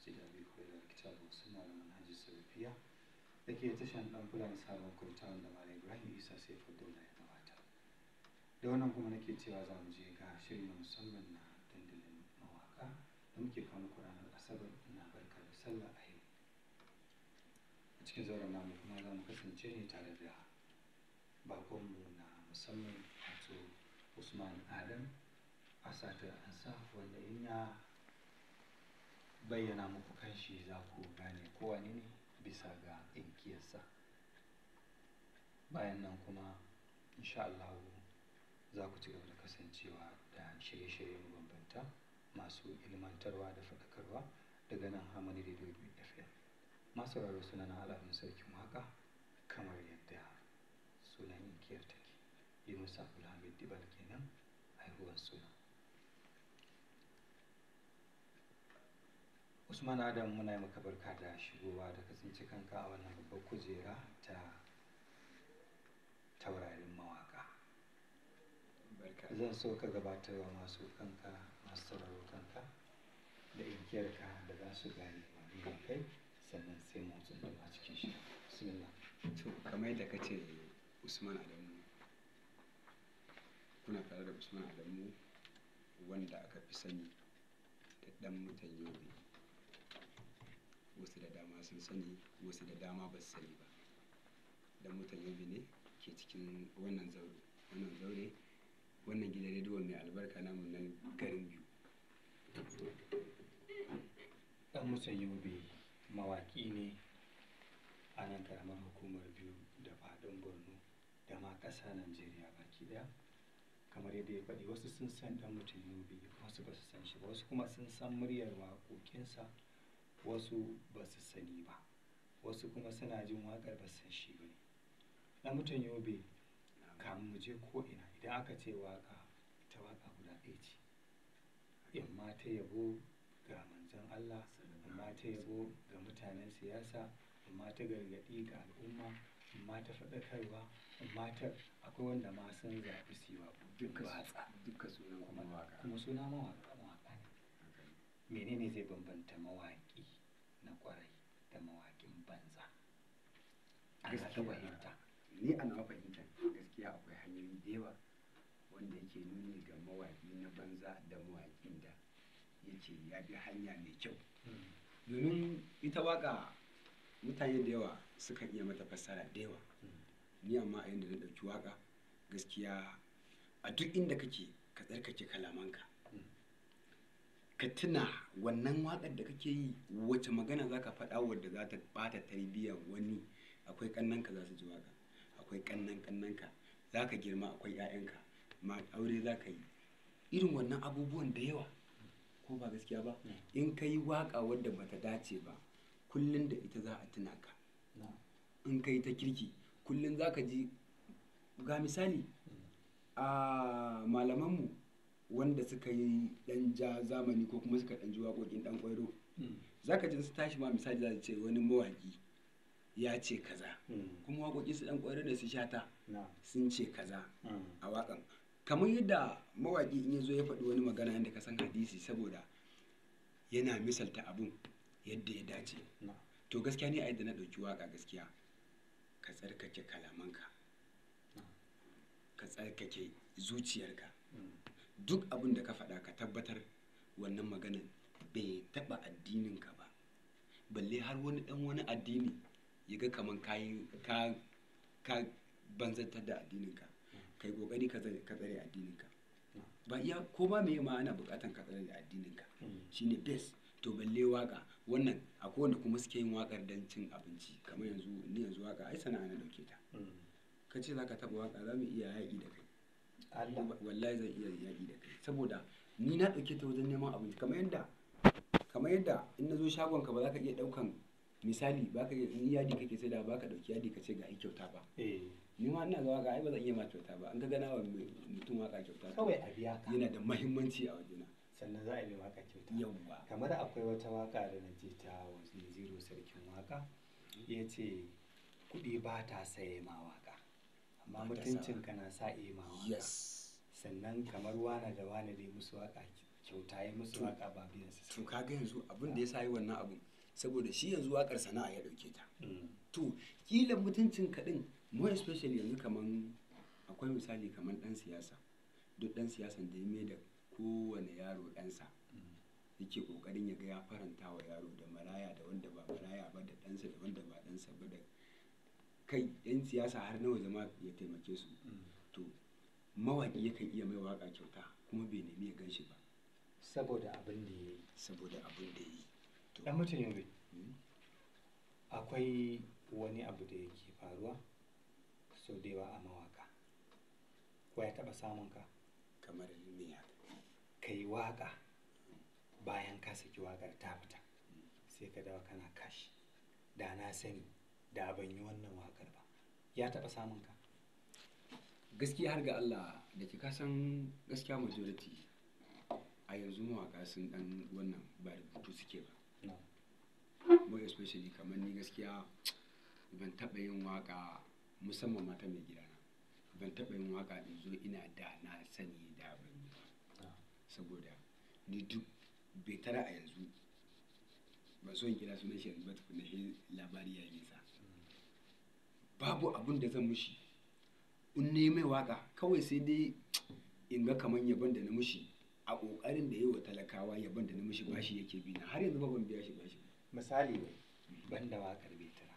Masjid Abi Hurairah Kitabu Sunna da Manhajus Salafiyya da ke tashan ɗan Fulani Sabon Kurta wanda Malam Ibrahim Isa Saifuddaulah ya gabatar. Da wannan kuma nake cewa za mu je ga shiri na musamman na dandalin mawaƙa da muke kawo muku ranar Asabar na barka da sallah a yau. A cikin zauren namu kuma za mu kasance ne tare da baƙonmu na musamman wato Usman Adam Asatar Ansa, wanda in ya bayyana muku kanshi za ku gane ko wane ne bisa ga inkiyarsa. Bayan nan kuma insha Allahu za ku ci gaba da kasancewa da shirye-shirye mabambanta masu ilmantarwa da faɗakarwa daga nan Harmony Radio FM. Masu sauraro, sunana Al'amin Sarkin Waƙa, kamar yadda sunan inkiyar take. Yunusa Abdulhamid Dibal kenan haihuwar suna. Usman Adam, muna yi maka barka da shigowa da kasance kanka a wannan babbar kujera ta taurarin mawaka. Barka. Zan so ka gabatarwa masu kanka, masu sauraro kanka da inkiyarka da za su gane wane ne kai, sannan sai mu tsunduma cikin shi. Bismillah. To, kamar yadda ka ce, Usman Adamu, kuna tare da Usman Adamu wanda aka fi sani da ɗan mutan Yobe. Wasu da dama sun sani, wasu da dama ba su sani ba. Ɗan mutan Yobe ne ke cikin wannan zaure, wannan zaure, wannan gidan rediyo mai albarka namu na garin Biu. Ɗan mutan Yobe mawaƙi ne a nan ƙaramar hukumar Biu da faɗin Borno da ma ƙasa Najeriya baki ɗaya. Kamar yadda ya faɗi, wasu sun san ɗan mutan Yobe, wasu ba su san shi ba, wasu kuma sun san muryar waƙoƙinsa, wasu ba su sani ba, wasu kuma suna jin waƙar ba su san shi ba ne. Ɗan mutan Yobe, kamun mu je ko'ina, idan aka ce waƙa, ta waƙa guda ɗaya ce. Imma ta yabo ga manzon Allah, imma ta yabo ga mutanen siyasa, imma ta gargaɗi ga al'umma, imma ta faɗakarwa, imma ta akwai wanda ma sun zaɓi su yi waƙoƙin batsa. Duka sunan kuma waƙa. Kuma suna mawaƙa mawaƙa ne. Menene zai bambanta mawaƙi na ƙwarai da mawaƙin banza? A ta fahimta. Ni a nawa fahimtar, gaskiya akwai hanyoyi da yawa wanda yake nuni ga mawaƙi na banza da mawaƙin da yake ya bi hanya mai kyau. Domin ita waƙa mutane da yawa sukan iya mata fassara da yawa. Ni amma a yanda na ɗauki waƙa, gaskiya a duk inda kake ka tsarkake kalamanka. Ka tuna wannan waƙar da kake yi, wace magana za ka faɗa wadda za ta ɓata tarbiyyar wani. Akwai ƙannenka za su ji waƙa, akwai ƙannen ƙannenka, za ka girma akwai 'ya'yanka, ma aure za ka yi. Irin wannan abubuwan da yawa, ko ba gaskiya ba? In ka yi waƙa wadda ba ta dace ba, kullum da ita za a tuna ka. In ka yi ta kirki, kullum za ka ji. Ga misali, a malamanmu wanda suka yi ɗan ja zamani ko kuma suka ɗan ji waƙoƙin Ɗan Ƙwairo, za ka ji su tashi ma misali za su ce wani mawaƙi ya ce kaza. Kuma waƙoƙin su Ɗan Ƙwairo da su Shata sun ce kaza a waƙan. Kamar yadda mawaƙi in ya zo ya faɗi wani magana yadda ka san hadisi, saboda yana misalta abun yadda ya dace. To, gaskiya ni a yadda na ɗauki waƙa, gaskiya ka tsarkake kalamanka, ka tsarkake zuciyarka. Duk abin da ka faɗa ka tabbatar wannan maganan bai taɓa addininka ba. Balle har wani ɗan wani addini ya ga kaman ka yi ka banzantar da addininka. Ka yi ƙoƙari ka tsare addininka. Ba iya ko ma meye ma ana buƙatan ka tsare addininka. Shine best. To, balle waƙa wannan akwai wanda kuma suke yin waƙar don cin abinci. Kamar yanzu ni, yanzu waƙa ai sana'a na ɗauke ta. Ka ce za ka taɓa waƙa, za mu iya yaƙi da kai. Allah. Wallahi zan iya yaƙi da kai. Saboda ni na ɗauke ta wajen neman abinci. Kamar yadda in na zo shagonka ba za ka iya ɗaukan misali, ba ka iya, in yadi kake saida, ba ka ɗauki yadi ka ce ga yi kyauta ba. Ni ma ina ga waƙa ai ba zan iya ma kyauta ba. In ka ga na wa mutum waƙa kyauta, to Kawai a biya ka. yana da muhimmanci a wajena. Sannan za a yi mai waƙa kyauta. Yauwa. Kamar akwai wata waƙa da na ji ta Naziru Sarkin Waƙa, ya ce kuɗi ba ta saye ma waƙa, amma Ba ta mutuncinka na sa iya ma waƙa. Yes. Sannan kamar wane da wane da ya musu waƙa Kyauta ya musu waka ba biyan su. To kaga yanzu abin da ya sa yi wannan abun, saboda shi yanzu wakar sana'a ya dauke ta. To kila mutuncin ka din, more especially yanzu kaman akwai misali kaman dan siyasa. Duk dan siyasan da ya mai da kowane yaro ɗansa, yake kokarin ya ga ya faranta wa yaro da maraya da wanda ba maraya ba da ɗansa da wanda ba ɗansa ba, da kai yan siyasa har nawa zama ya taimake su. To mawaƙi yakan iya mai waka kyauta kuma bai nemi ya gan shi ba, saboda abin da ya yi. Saboda abin da ya yi. To Dan Mutan Yobe, akwai wani abu da yake faruwa sau da yawa a mawaka. Ko ya taɓa samun ka? Kamar me haka? Ka yi waƙa, bayan ka saki waƙar ta fita, sai ka dawo kana kashi, da na sani da ban yi wannan waƙar ba. Ya taɓa samun ka? Gaskiya har ga Allah, da ke kasan gaskiya majority a yanzu mawaka sun dan wannan ba rubutu suke ba. More especially kamar ni, gaskiya ban taɓa yin waka, musamman mata mai gidana, ban taɓa yin waka in zo ina da na sani da ban yi ba, saboda ni duk bai tara a yanzu ban so in kira sunan shi yanzu ba tukuna sai labari ya yi nisa. Babu abun da zan mushi in ne mai waka, kawai sai dai in ga kaman yabon da na mushi a ƙoƙarin da yi wa talakawa, yabon da na mushi bashi yake bi na, har yanzu ba ban biya shi bashi ba. Misali, ban da waƙar Betara,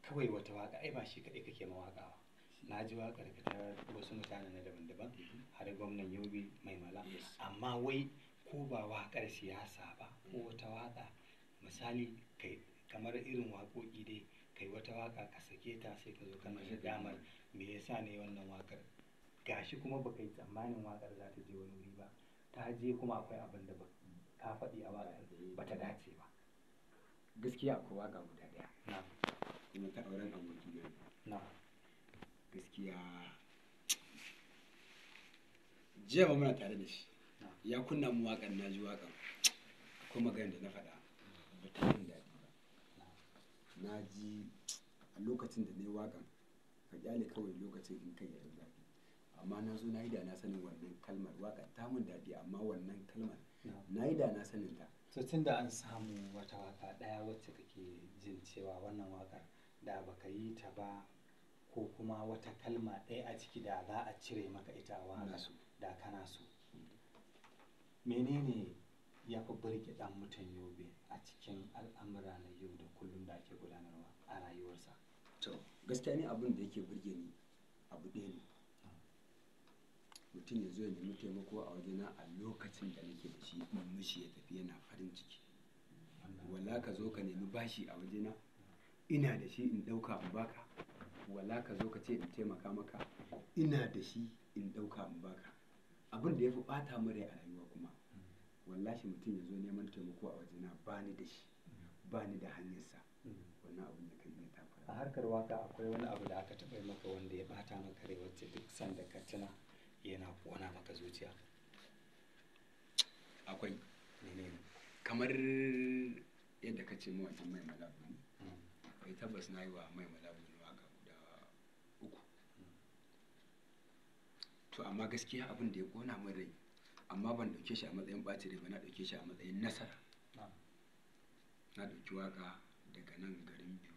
kawai wata waƙa, ai ba shi kaɗai kake mawaƙa ba. Na ji waƙar ka ta wasu mutane na daban-daban, har gwamnan Yobe Mai Mala. Amma wai ko ba waƙar siyasa ba, ko wata waƙa, misali kai kamar irin waƙoƙi dai, kai wata waƙa ka sake ta, sai ka zo kana da damar me yasa ne wannan waƙar, gashi kuma baka yi tsammanin waƙar za ta je wani wuri ba, ta je, kuma akwai abin da ka faɗi a waƙar ba ta dace ba. Gaskiya akwai waka guda ɗaya kuma ta auren aboki na. Gaskiya jiya ma muna tare da shi, ya kunna mu waƙar, na ji waƙar, akwai magana da na faɗa ba ta min daɗi ba. Na ji a lokacin da na yi waƙan, ka kyale kawai lokacin in kai ya ɗau zafi, amma na zo na yi da na sanin wannan kalmar. Waƙar ta min daɗi, amma wannan kalmar na yi da na sanin ta. To tun da an samu wata waka ɗaya wacce kake jin cewa wannan wakar da baka yi ta ba, ko kuma wata kalma ɗaya a ciki da za a cire maka ita a Ina waƙar so. da kana so. Menene ya fi burge ɗan mutan Yobe a cikin al'amura na yau da kullum da ake gudanarwa a rayuwarsa? To gaskiya ni abin da yake burge ni abu ɗaya ne: mutum ya zo ya nemi taimako a wajena a lokacin da nake da shi, in mishi, ya tafi yana farin ciki. Wala ka zo ka nemi bashi a wajena, ina da shi, in ɗauka in baka. Wala ka zo ka ce in taimaka maka, ina da shi, in ɗauka in baka. Abin da ya fi ɓata min rai a rayuwa kuma, wallahi, mutum ya zo neman taimako a wajena, ba ni da shi, ba ni da hanyarsa, wannan abin ya kan iya takura. A harkar waka akwai wani abu da aka taɓa yi maka wanda ya ɓata maka rai, wacce duk sanda ka tuna yana ƙona maka zuciya? Akwai. Menene? Kamar yadda ka ce mawaƙin Mai Mala Buni, kai tabbas na yi wa Mai Mala Buni waka guda uku. To amma gaskiya abin da ya ƙona min rai, amma ban ɗauke shi a matsayin ɓacin rai ba, na ɗauke shi a matsayin nasara. Na ɗauki waka daga nan garin Biu,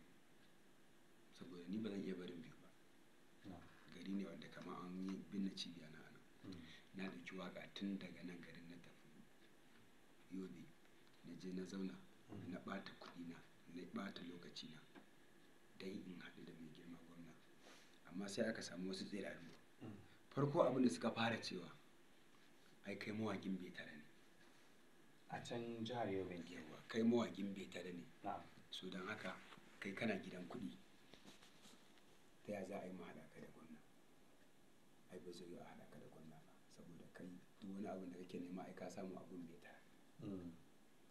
saboda ni ba zan iya barin Biu ba, gari ne wanda kamar an yi binne cibiya na nan. Na ɗauki waka tun daga nan garin na tafi Yobe, na je na zauna, na ɓata kuɗina, na ɓata lokacina don in haɗu da mai girma gwamna. Amma sai aka samu wasu tsiraru. Farko abin da suka fara cewa, ai kai mawaƙin Betara ne. A can jihar Yobe ke? Yawa, kai mawaƙin Betara ne. So don haka kai kana gidan kuɗi, ta ya za a yi mu haɗa ka da gwamna? Ai ba zai yi a haɗa ka da gwamna ba, saboda kai duk wani abin da kake nema ai ka samu abun Betara.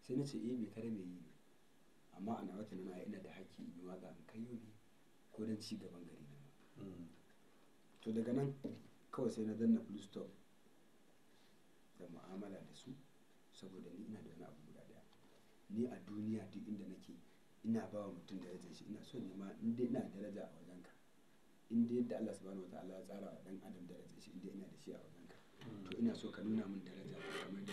Sai na ce, eh, Betara mai yi ne, amma a nawa tunanin ai ina da haƙƙi in yi waƙa in kai Yobe ko don ci gaban gari na ma. To daga nan kawai sai na danna full stop da mu'amala da su, saboda ni ina da wani abu guda ɗaya. Ni a duniya duk inda nake ina ba wa mutum darajar shi. Ina so ne ma in dai ina da daraja a wajenka, in dai yadda Allah Subhanahu wataala ya tsara wa ɗan adam darajar shi, in dai ina da shi a wajenka, to ina so ka nuna min daraja kamar da